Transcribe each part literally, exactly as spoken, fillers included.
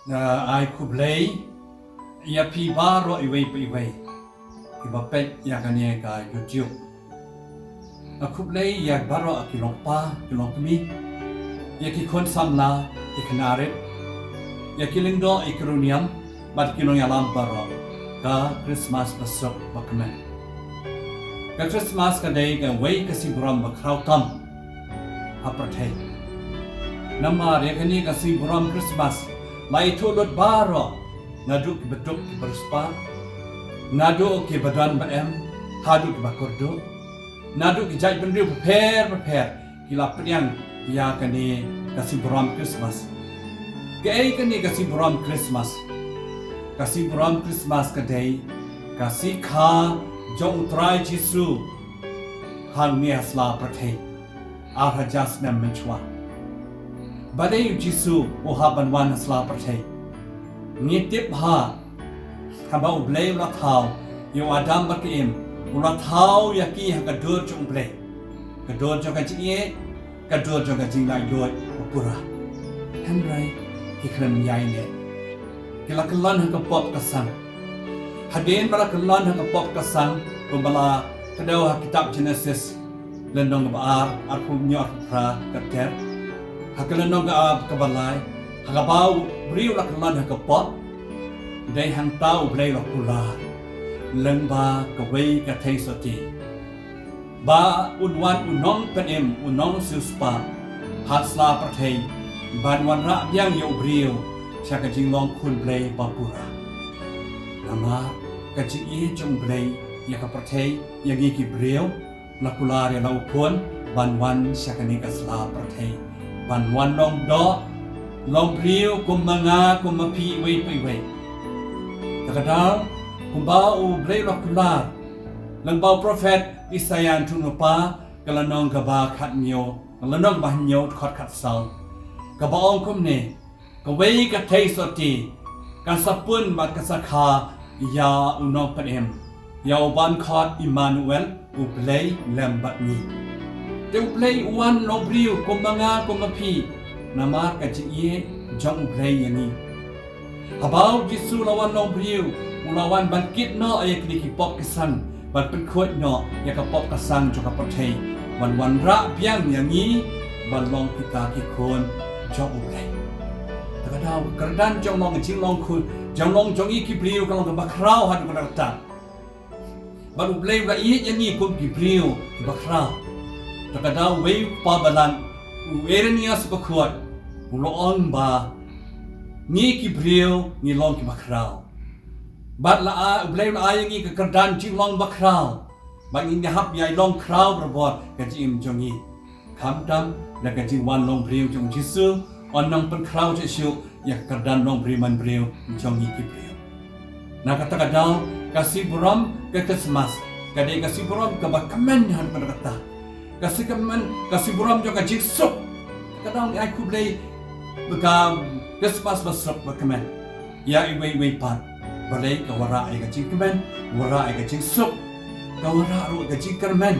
Nga ai khublei ïa phi baroh iwei pa iwei kiba peit ïa kane ka YouTube. Nga khublei ïa baroh ki longpa ki longkmie, ïa ki khun samla, ki khynnah rit, ïa ki lyngdoh ïa ki riewniam bad ki nongïalam baroh, ka Christmas basuk bakmen. Ka Christmas ka dei kawei ka sngi burom bakhraw tam ha pyrthei. Namar ïa kane ka sngi burom Christmas la ithuh lut baroh, naduh kiba duk kiba riewspah, naduh kiba don ba em haduh kiba kordor, naduh ki jaitbynriew bapher bapher ki la pdiang ïa kane ka sngi burom Christmas. Kaei kane ka sngi burom Christmas? Ka sngi burom Christmas ka dei ka sngi kha jong U Trai Jisu hangne ha sla pyrthei ar hajar snem mynshuwa. Balei U Jisu u hap ban wan ha sla pyrthei? Ngi tip ha kaba U Blei u la thaw ïa u Adam bad ka Im, u la thaw ïa ki ha ka dur jong U Blei, ka dur jong ka jingïeit, ka dur jong ka jinglaitluid ba pura. Hynrei ki khlem ïai leh, ki la kyllon ha ka pop ka sang. Hadien ba la kyllon ha ka pop ka sang, kumba la kdew ha kitab Genesis, lynnong kaba ar, arphew hynñiew, arphew phra, ka ter. Ha ka lynnong kaba ar, kaba lai, ha kaba u briew la kyllon ha ka pop, dei hangta U Blei u la kular lyngba kawei ka theisotti ba un wan u nongpynim, u nongsiewspah ha sla pyrthei ban wanrah biang ïa u briew sha ka jinglong khun Blei ba pura. Namar ka jingïeit jong U Blei ïa ka pyrthei, ïa ngi ki briew, la kular ïa la u Khun ban wan sha kane ka sla pyrthei, ban wan long doh, long briew kum ma nga kum ma phi iwei pa iwei. Te ka daw kumba U Blei u la kular lyngba u prophet Isaiah, thung lypa, ka lynnong kaba khathynñiew, ka lynnong kaba hynñiew, dkhot khatsaw, kaba ong kumne: Kawei ka theisotti kan sa pun bad kan sa kha ïa u nongpynim, ïa uban khot Immanuel, U Blei lem bad ngi. Te U Blei u wan long briew kum ma nga kum ma phi, namar ka jingïeit jong U Blei ïa ngi. Haba U Jisu u la wan long briew, u la wan ban kit noh ïa kine ki pop ki sang, ban pynkhuid noh ïa ka pop ka sang jong ka pyrthei, ban wanrah biang ïa ngi ban long kita ki khun jong U Blei. Te ka daw ka kyrdan jong long, jinglong khun, jong long jong ngi ki briew ka long kaba khraw haduh katta katta. Bad U Blei u la ïeit ïa ngi kum ki briew kiba khraw. Te ka daw uwei u kpa balang, u Irenaeus bakhuid, u la ong ba ngi ki briew ngi long kiba khraw. Bad la ai, U Blei u la ai ïa ngi ka kyrdan jinglong bakhraw, ba ngin ïahap ïa i long khraw barabor ka jingim jong ngi. Khamtam da ka jingwan long briew jong U Jisu, un nang pynkhraw shuh shuh ïa ka kyrdan long briew man briew jong ngi ki briew. Na kata ka daw, ka sngi burom ka Christmas ka dei ka sngi burom kaba kmen haduh katta katta. Ka sngi kmen, ka sngi burom jong ka jingsuk. Ka daw ngi ai khublei ba ka Christmas basuk bakmen ïa iwei iwei pat. Balei? Ka wanrah ïa ka jingkmen, wanrah ïa ka jingsuk, ka wanrah ruh ïa ka jingkyrmen.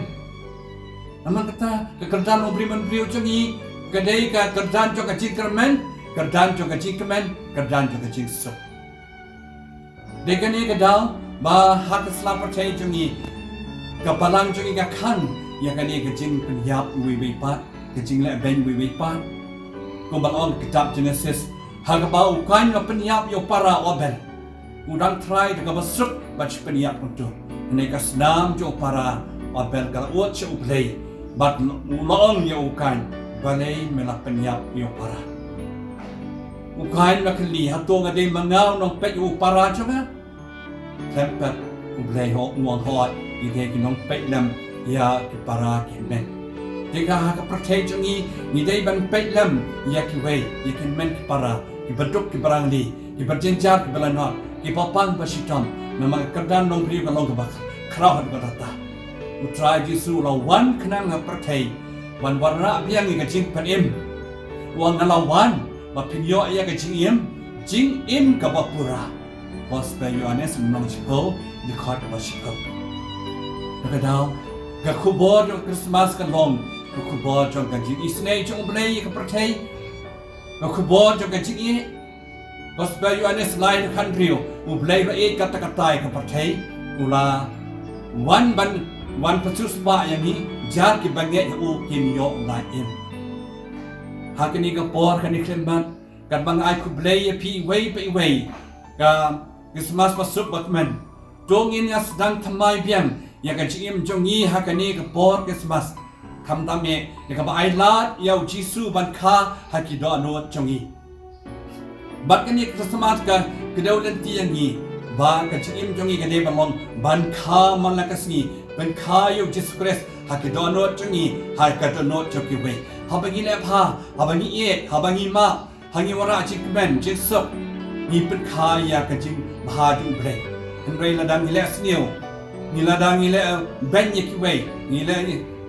Namar kata, ka kyrdan long briew man briew jong ngi ka dei ka kyrdan jong ka jingkyrmen, kyrdan jong ka jingkmen, kyrdan jong ka jingsuk. Dei kane ka daw ba ha ka sla pyrthei jong ngi, ka balang jong ngi ka khang ïa kane ka jingpynïap uwei uwei pat, ka jingleh beiñ uwei uwei pat. Kumba la ong kitab Genesis, ha kaba u Kain u la pynïap ïa u para u Abel, u dang trai da kaba suk ban shu pynïap kumto. Hynrei ka snam jong u para u Abel ka la ud sha U Blei, bad u la ong ïa u Kain, balei me la pynïap ïa u para? U Kain u la kylli, hato nga dei ma nga u nongpeit ïa u para jong nga? Khlem pat, U Blei u ong, hooid, ngi dei ki nongpeit lem ïa ki para ki hynmen. Te ka ha ka pyrthei jong ngi, ngi dei ban peit lem ïa kiwei, ïa ki hynmen ki para, kiba duk kiba rangli, kiba jynjar kiba lanot, kiba pang ba shitom. Namar ka kyrdan long briew ka long kaba khraw haduh katta katta. U Trai Jisu u la wan khnang ha pyrthei ban wanrah biang ïa ka jingpynim. U ong, nga la wan ba phin ïoh ïa ka jingim, jingim kaba pura. Gospel Ïoannis lynnong shiphew, dkhot kaba shiphew. Te ka daw, ka khubor jong ka Christmas ka long ka khubor jong ka jingisynei jong U Blei ïa ka pyrthei, ka khubor jong ka jingïeit, Gospel Ïoannis lai khathynriew, U Blei ba ïeit katta katta ïa ka pyrthei, u la wan ban, wan pynshai ïa ngi, jar ki bangeit ha u kin ïoh lai im. Ha kane ka por kane ka khyllipmat, katba nga ai khublei ïa phi iwei pa iwei, ka Christmas basuk bakmen. To ngin ïa sdang thymmai biang ïa ka jingim jong ngi ha kane ka por Christmas. Khamtam eh ïa kaba ai lad ïa u Jisu ban kha ha ki dohnud jong ngi. Bad kane ka Christmas ka kdew lynti ïa ngi ba ka jingim jong ngi ka dei ban long ban kha man la ka sngi, ban kha ïa u Jisu Khrist ha ki dohnud jong ngi, ha ka dohnud jong kiwei. Haba ngi leh bha, haba ngi ïeit, haba ngi map, ha ngi wanrah jingkmen jingsuk, ngi pynkha ïa ka jingbha jong U Blei. Hynrei lada ngi leh sniew, ngi lada ngi leh, eh, beiñ ïa kiwei, ngi leh,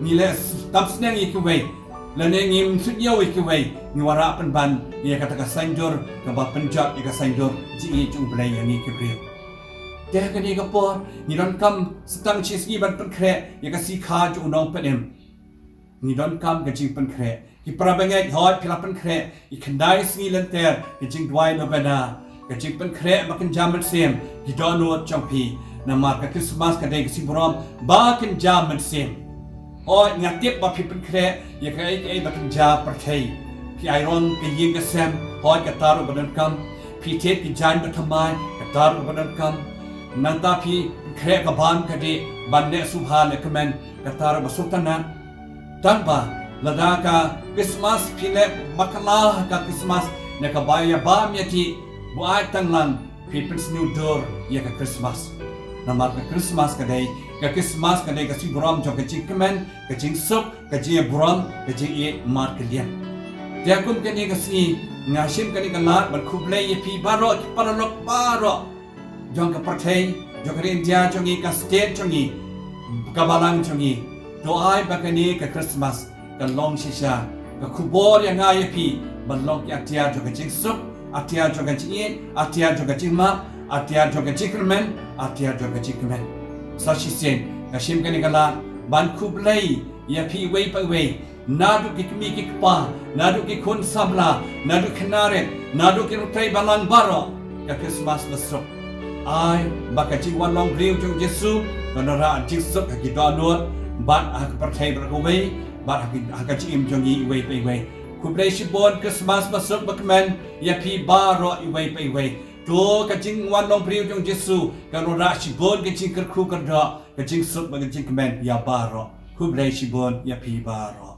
ngi leh tam sneng ïa kiwei, lane ngim suidñiew ïa kiwei, ngi wanrah pynban ïa kata ka saiñdur kaba pynjot ïa ka saiñdur jingïeit jong U Blei ïa ngi ki briew. Te ha kane ka por ngi donkam sa tang shisngi ban pynkhreh ïa ka sngi kha jong u Nongpynim. Ngi donkam ka jingpynkhreh. Ki para bangeit, hooid phi la pynkhreh ïa khyndai sngi lynter ka jingduwai novena, ka jingpynkhreh ba kynja mynsiem ki dohnud jong phi. Namar ka Christmas ka dei ka sngi burom ba kynja mynsiem. Hooid nga tip ba phi pynkhreh ïa kaei kaei ba kynja pyrthei. Phi ai rong ka ïing ka sem, hooid kata ruh ba donkam. Phi thied ki jaiñ bathymmai, kata ruh ba donkam. Nangta phi pynkhreh ka bam ka dih ban leh sngewbha leh kmen, kata ruh ba sngewtynnat. Tangba lada ka Christmas phi leh bakla ha ka Christmas, na kaba ïa bam ïa dih, buaid tang lang phi pynsniew dur ïa ka Christmas. Namar ka Christmas ka dei, ka Christmas ka dei ka sngi burom jong ka jingkmen, ka jingsuk, ka jingburom, ka jingïeit markylliang. Te kum kane ka sngi nga shim kane ka lad ban khublei ïa phi baroh ki paralok baroh jong ka pyrthei, jong ka ri India jong ngi, ka state jong ngi, ka balang jong ngi. To ai ba kane ka Christmas ka long shisha ka khubor ïa nga ïa phi ban long ki atiar jong ka jingsuk, atiar jong ka jingïeit, atiar jong ka jingmap, atiar jong ka jingkyrmen, atiar jong ka jingkmen. Sa shisien nga shim kane ka lad ban khublei ïa phi iwei pa iwei, naduh ki kmie ki kpa, naduh ki khun samla, naduh ki khynnah rit, naduh ki nongtrei balang baroh, ka Christmas basuk. Ai ba ka jingwan long briew jong Jisu kan wanrah jingsuk ha ki dohnud bad ha ka pyrthei baroh kawei, bad ha ki, ha ka jingim jong ngi iwei pa iwei. Khublei shibun, Christmas basuk bakmen ïa phi baroh iwei pa iwei. To ka jingwan long briew jong Jisu kan wanrah shibun ka jingkyrkhu kyrdoh, ka jingsuk bad ka jingkmen ïa baroh. Khublei shibun ïa phi baroh.